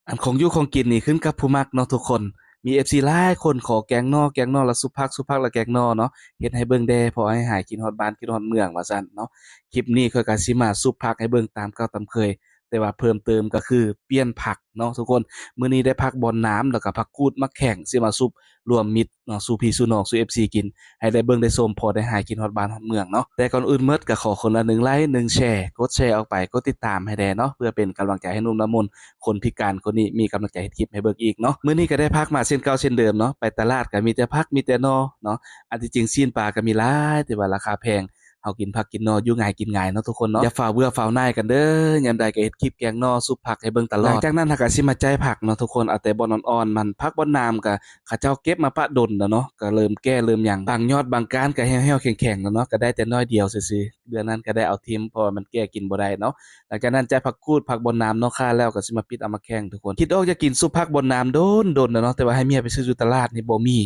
ອັນຂອງຢູ່ຂອງກິນນີ້ຂຶ້ນກັບຜູ້ມັກເນາະທຸກຄົນ. ມີເອັຟຊີຫຼາຍຄົນຂໍແກງໜໍ່ ແກງໜໍ່ລະຊຸບຜັກ ຊຸບຜັກລະແກງໜໍ່ເນາະ, ເຮັດໃຫ້ເບິ່ງແດ່ ເພາະໃຫ້ຫາຍຄິດຮອດບ້ານ ຄິດຮອດເມືອງວ່າຊັ້ນເນາະ. ຄລິບນີ້ຂ້ອຍກະຊິມາຊຸບຜັກໃຫ້ເບິ່ງຕາມເກົ່າຕາມເຄີຍ, ແຕ່ວ່າເພີ່ມເຕີມກໍຄືປ່ຽນຜັກເນາະທຸກຄົນ. ມື້ນີ້ໄດ້ຜັກບອນນາມ ແລ້ວກໍຜັກກູດ ໝາກແຂ້ງ ຊິມາຊຸບລວມມິດເນາະ ສູ່ພີ່ສູ່ນ້ອງ ສູ່ເອັຟຊີກິນ ໃຫ້ໄດ້ເບິ່ງໄດ້ຊົມ ພໍໄດ້ຫາຍຄິດຮອດບ້ານຮອດເມືອງເນາະ. ແຕ່ກ່ອນອື່ນໝົດກໍຂໍຄົນລະໜຶ່ງໄລຄ໌ ໜຶ່ງແຊ ກົດແຊອອກໄປ ກົດຕິດຕາມໃຫ້ແດ່ເນາະ ເພື່ອເປັນກຳລັງໃຈໃຫ້ໜຸ່ມນ້ຳມົນ ຄົນພິການຄົນນີ້ ມີກຳລັງໃຈເຮັດຄລິບໃຫ້ເບິ່ງອີກເນາະ. ມື້ນີ້ກໍໄດ້ຜັກມາເຊັ່ນເກົ່າເຊັ່ນເດີມເນາະ, ໄປຕະຫຼາດກໍມີແຕ່ຜັກມີແຕ່ໜໍ່ເນາະ. ອັນທີ່ຈິງຊີ້ນປາກໍມີຫຼາຍ ແຕ່ວ່າລາຄາແພງ ເຮົາກິນຜັກກິນໜໍ່ ຢູ່ງ່າຍກິນງ່າຍເນາະທຸກຄົນເນາະ. ຢ່າຟ້າວເບື່ອຟ້າວໜ່າຍກັນເດີ, ຍາມໃດກໍເຮັດຄລິບແກງໜໍ່ ຊຸບຜັກໃຫ້ເບິ່ງຕະຫຼອດ. ຫຼັງຈາກນັ້ນເຮົາກໍຊິມາຈ່າຍຜັກເນາະທຸກຄົນ, ເອົາແຕ່ບ່ອນອ່ອນໆມັນ. ຜັກບ່ອນໜາມກໍເຂົາເຈົ້າເກັບມາປະດົນແລ້ວເນາະ, ກໍເລີ່ມແກ່ເລີ່ມຫຍັງ, ບາງຍອດບາງກ້ານກໍແຫ້ວໆແຂງໆແລ້ວເນາະ, ກໍໄດ້ແຕ່ໜ້ອຍດຽວຊື່ໆ. ເດືອນນັ້ນກໍໄດ້ເອົາຖິ້ມ ເພາະວ່າມັນແກ່ກິນບໍ່ໄດ້ເນາະ. ຫຼັງຈາກນັ້ນຈ່າຍຜັກກູດ ຜັກບ່ອນນາມ ໜໍ່ຂ່າແລ້ວ ກໍຊິມາປິດເອົາໝາກແຂ້ງທຸກຄົນ. ຄິດອອກຢາກກິນຊຸບຜັກບ່ອນນາມດົນໆແລ້ວເນາະ, ແຕ່ວ່າໃຫ້ເມຍໄປຊື້ຢູ່ຕະຫຼາດນີ້ບໍ່ມີ,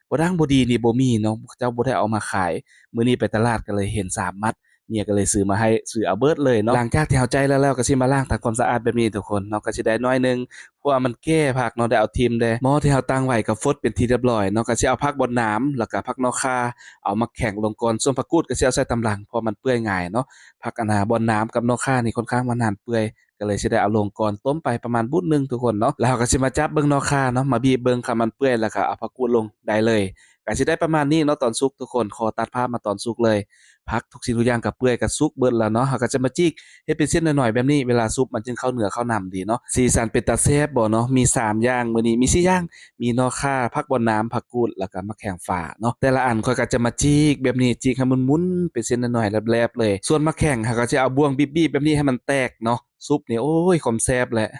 ບໍ່ດັງບໍ່ດີນີ້ບໍ່ມີເນາະ, ເຂົາເຈົ້າບໍ່ໄດ້ເອົາມາຂາຍ. ມື້ນີ້ໄປຕະຫຼາດກໍເລີຍເຫັນສາມມັດ ເມຍກໍເລີຍຊື້ມາໃຫ້ ຊື້ເອົາເບິດເລີຍເນາະ. ຫຼັງຈາກທີ່ເຮົາຈ່າຍແລ້ວໆ ກໍຊິມາລ້າງທຳຄວາມສະອາດແບບນີ້ທຸກຄົນເນາະ, ກໍຊິໄດ້ໜ້ອຍໜຶ່ງ ເພາະວ່າມັນແກ່ຜັກເນາະ, ໄດ້ເອົາຖິ້ມແດ່. ໝໍ້ທີ່ເຮົາຕັ້ງໄວ້ກໍຟົດເປັນທີ່ຮຽບຮ້ອຍເນາະ, ກໍຊິເອົາຜັກບ່ອນນາມ ແລ້ວກໍຜັກໜໍ່ຂ່າ ເອົາໝາກແຂ້ງລົງກ່ອນ, ສ່ວນຜັກກູດກໍຊິເອົາໃສ່ຕາມຫຼັງ ເພາະມັນເປື່ອຍງ່າຍເນາະ. ຜັກອັນນ່າ ບ່ອນນາມກັບໜໍ່ຂ່ານີ້ຄ່ອນຂ້າງວ່າໜານເປື່ອຍ, ກໍເລີຍຊິໄດ້ເອົາລົງກ່ອນ. ຕົ້ມໄປປະມານບຸດໜຶ່ງທຸກຄົນເນາະ, ແລ້ວເຮົາກໍຊິມາຈັບເບິ່ງໜໍ່ຂ່າເນາະ, ມາບີບເບິ່ງ ຄັນມັນເປື່ອຍແລ້ວກໍເອົາຜັກກູດລົງໄດ້ເລີຍ. ກໍຊິໄດ້ປະມານນີ້ເນາະ ຕອນສຸກທຸກຄົນ, ຂໍຕັດພາບມາຕອນສຸກເລີຍ. ຜັກທຸກສິ່ງທຸກຢ່າງກໍເປື່ອຍ ກໍສຸກເບິດແລ້ວເນາະ, ເຮົາກໍຈະມາຈີກເຮັດເປັນເສັ້ນໜ້ອຍໆແບບນີ້, ເວລາຊຸບມັນຈຶ່ງເຂົ້າເນື້ອເຂົ້າໜຳດີເນາະ. ສີສັນເປັນຕາແຊບບໍ່ເນາະ, ມີສາມຢ່າງ, ມື້ນີ້ມີສີ່ຢ່າງ, ມີໜໍ່ຂ່າ, ຜັກບ່ອນນາມ, ຜັກກູດ ແລ້ວກໍໝາກແຂ້ງຟ້າເນາະ. ແຕ່ລະອັນຂ້ອຍກໍຈະມາຈີກແບບນີ້, ຈີກໃຫ້ໝຸ່ນໆເປັນເສັ້ນໜ້ອຍໆແຫຼບໆເລີຍ. ສ່ວນໝາກແຂ້ງ ເຮົາກໍຈະເອົາບ່ວງບີບໆແບບນີ້ໃຫ້ມັນແຕກເນາະ. ຊຸບນີ້ ໂອ້ຍ ຄວາມແຊບແຫຼະ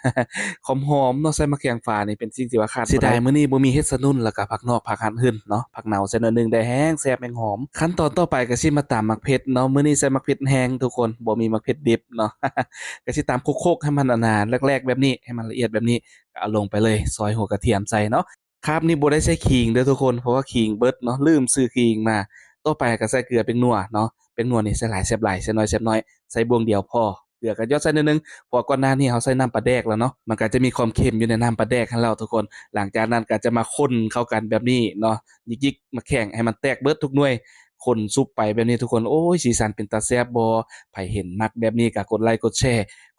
ຄວາມຫອມເນາະ, ໃສ່ໝາກແຂ້ງຟ້ານີ້ເປັນສິ່ງທີ່ວ່າຂາດບໍ່ໄດ້. ເສຍດາຍມື້ນີ້ບໍ່ມີເຫັດສະໜຸ່ນ ແລ້ວກໍຜັກນອກ ຜັກຫານຫຶ່ນເນາະ, ຜັກເນົ່າໃສ່ໜ້ອຍໜຶ່ງໄດ້ແຮງແຊບແຮງຫອມ. ຂັ້ນຕອນຕໍ່ໄປກໍຊິມາຕຳໝາກເຜັດເນາະ, ມື້ນີ້ໃສ່ໝາກເຜັດແຫ້ງທຸກຄົນ, ບໍ່ມີໝາກເຜັດດິບເນາະ. ກໍຊິຕຳໂຄກໆໃຫ້ມັນອັນນ່າ ແຫຼກໆແບບນີ້, ໃຫ້ມັນລະອຽດແບບນີ້, ກໍເອົາລົງໄປເລີຍ, ຊອຍຫົວກະທຽມໃສ່ເນາະ. ຄາບນີ້ບໍ່ໄດ້ໃສ່ຂີງເດີທຸກຄົນ, ເພາະວ່າຂີງເບິດເນາະ, ລືມຊື້ຂີງມາ. ຕໍ່ໄປກໍໃສ່ເກືອ ແປ້ງນົວເນາະ, ແປ້ງນົວນີ້ໃສ່ຫຼາຍແຊບຫຼາຍ, ໃສ່ໜ້ອຍແຊບໜ້ອຍ, ໃສ່ບ່ວງດຽວພໍ. ເກືອກໍຢອດໃສ່ໜ້ອຍໜຶ່ງ ເພາະວ່າກ່ອນໜ້ານີ້ເຮົາໃສ່ນ້ຳປາແດກແລ້ວເນາະ, ມັນກໍຈະມີຄວາມເຄັມຢູ່ໃນນ້ຳປາແດກຫັ້ນແຫຼ້ວທຸກຄົນ. ຫຼັງຈາກນັ້ນກໍຈະມາຄົນເຂົ້າກັນແບບນີ້ເນາະ, ຍິກໆໝາກແຂ້ງໃຫ້ມັນແຕກເບິດທຸກໜ່ວຍ, ຄົນຊຸບໄປແບບນີ້ທຸກຄົນ. ໂອ້ຍ ສີສັນເປັນຕາແຊບບໍ່? ໃຜເຫັນມັກແບບນີ້ກໍກົດໄລກົດແຊ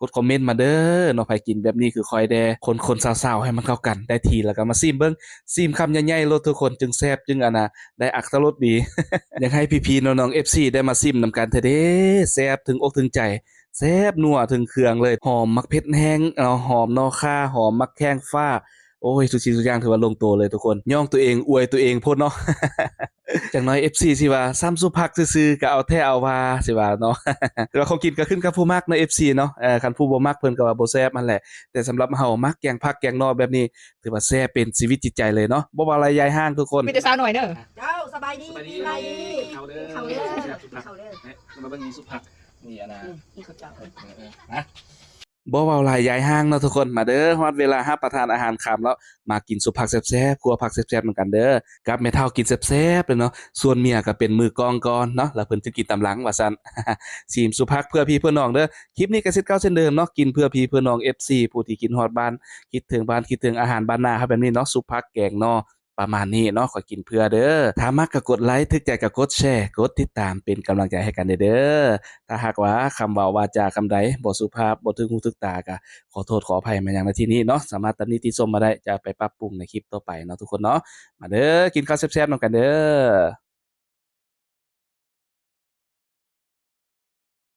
ກົດຄອມເມັນມາເດີເນາະ, ໃຜກິນແບບນີ້ຄືຂ້ອຍແດ່. ຄົນໆຊາວໆໃຫ້ມັນເຂົ້າກັນໄດ້ທີ່ ແລ້ວກໍມາຊີມເບິ່ງ, ຊີມຄຳໃຫຍ່ໆໂລດທຸກຄົນ, ຈຶ່ງແຊບ ຈຶ່ງອັນນ່າ ໄດ້ອັດຕະລົດດີ. ຢາກໃຫ້ພີ່ໆນ້ອງໆ ເອັຟຊີ ໄດ້ມາຊີມນຳກັນແທ້ເດ້, ແຊບເຖິງອົກເຖິງໃຈ, ແຊບນົວເຖິງເຄື່ອງເລີຍ. ຫອມໝາກເຜັດແຫ້ງເນາະ, ຫອມໜໍ່ຂ່າ, ຫອມໝາກແຂ້ງຟ້າ, ໂອ້ຍ ທຸກສິ່ງທຸກຢ່າງຖືວ່າລົງຕົວເລີຍທຸກຄົນ. ຍ້ອງຕົວເອງ ອວຍຕົວເອງໂພດເນາະ. ຈັກໜ້ອຍ ເອັຟຊີ ຊິວ່າຊ້ຳຊຸບຜັກຊື່ໆ ກໍເອົາແທ້ເອົາວ່າ ຊິວ່າເນາະ. ແຕ່ວ່າຂອງກິນກໍຂຶ້ນກັບຜູ້ມັກເນາະ ເອັຟຊີ ເນາະ, ເອີ ຄັນຜູ້ບໍ່ມັກເພິ່ນກໍວ່າບໍ່ແຊບຫັ້ນແຫຼະ. ແຕ່ສຳລັບເຮົາມັກແກງຜັກແກງໜໍ່ແບບນີ້ ຖືວ່າແຊບເປັນຊີວິດຈິດໃຈເລີຍເນາະ, ບໍ່ວ່າລາຍຢາຍຫ້າງທຸກຄົນ. ມີແຕ່ສາວໜ້ອຍເດີ. ເຈົ້າ ສະບາຍດີ ສະບາຍດີ ປີໃໝ່ ເຂົ້າເດີ ກິນເຂົ້າເດີ ກິນເຂົ້າເດີ. ມາເບິ່ງນີ້ຊຸບຜັກ ນີ້ອັນນ່າ ນີ້ ນີ້ເຂົ້າເຈົ້າ ເອີ ເອີ ນະ. ບໍ່ເວົ້າຫຼາຍຢາຍຫ່າງເນາະທຸກຄົນ, ມາເດີ ຮອດເວລາຮັບປະທານອາຫານຄ່ຳແລ້ວ, ມາກິນຊຸບຜັກແຊບໆ ຄົວຜັກແຊບໆນຳກັນເດີ. ກັບແມ່ເຖົ້າກິນແຊບໆເລີຍເນາະ, ສ່ວນເມຍກໍເປັນມືກອງກ່ອນເນາະ, ແລ້ວເພິ່ນຈຶ່ງກິນຕາມຫຼັງວ່າຊັ້ນ. ຊີມຊຸບຜັກເພື່ອພີ່ເພື່ອນ້ອງເດີ. ຄລິບນີ້ກໍເຊັ່ນເກົ່າເຊັ່ນເດີມເນາະ, ກິນເພື່ອພີ່ເພື່ອນ້ອງ ເອັຟຊີ ຜູ້ທີ່ຄິດຮອດບ້ານ ຄິດເຖິງບ້ານ ຄິດເຖິງອາຫານບ້ານນາເຮົາແບບນີ້ເນາະ, ຊຸບຜັກແກງໜໍ່ ປະມານນີ້ເນາະ, ຂໍກິນເພື່ອເດີ. ຖ້າມັກກໍກົດໄລ, ຖືກໃຈກໍກົດແຊ, ກົດຕິດຕາມເປັນກຳລັງໃຈໃຫ້ກັນແດ່ເດີ. ຖ້າຫາກວ່າຄຳເວົ້າວາຈາຄຳໃດບໍ່ສຸພາບ, ບໍ່ຖືກຫູຖືກຕາ, ກໍຂໍໂທດຂໍອະໄພມາຍັງໃນທີ່ນີ້ເນາະ, ສາມາດຕຳໜິຕິຊົມມາໄດ້, ຈະໄປປັບປຸງໃນຄລິບຕໍ່ໄປເນາະທຸກຄົນເນາະ. ມາເດີ, ກິນເຂົ້າແຊບໆນຳກັນເດີ.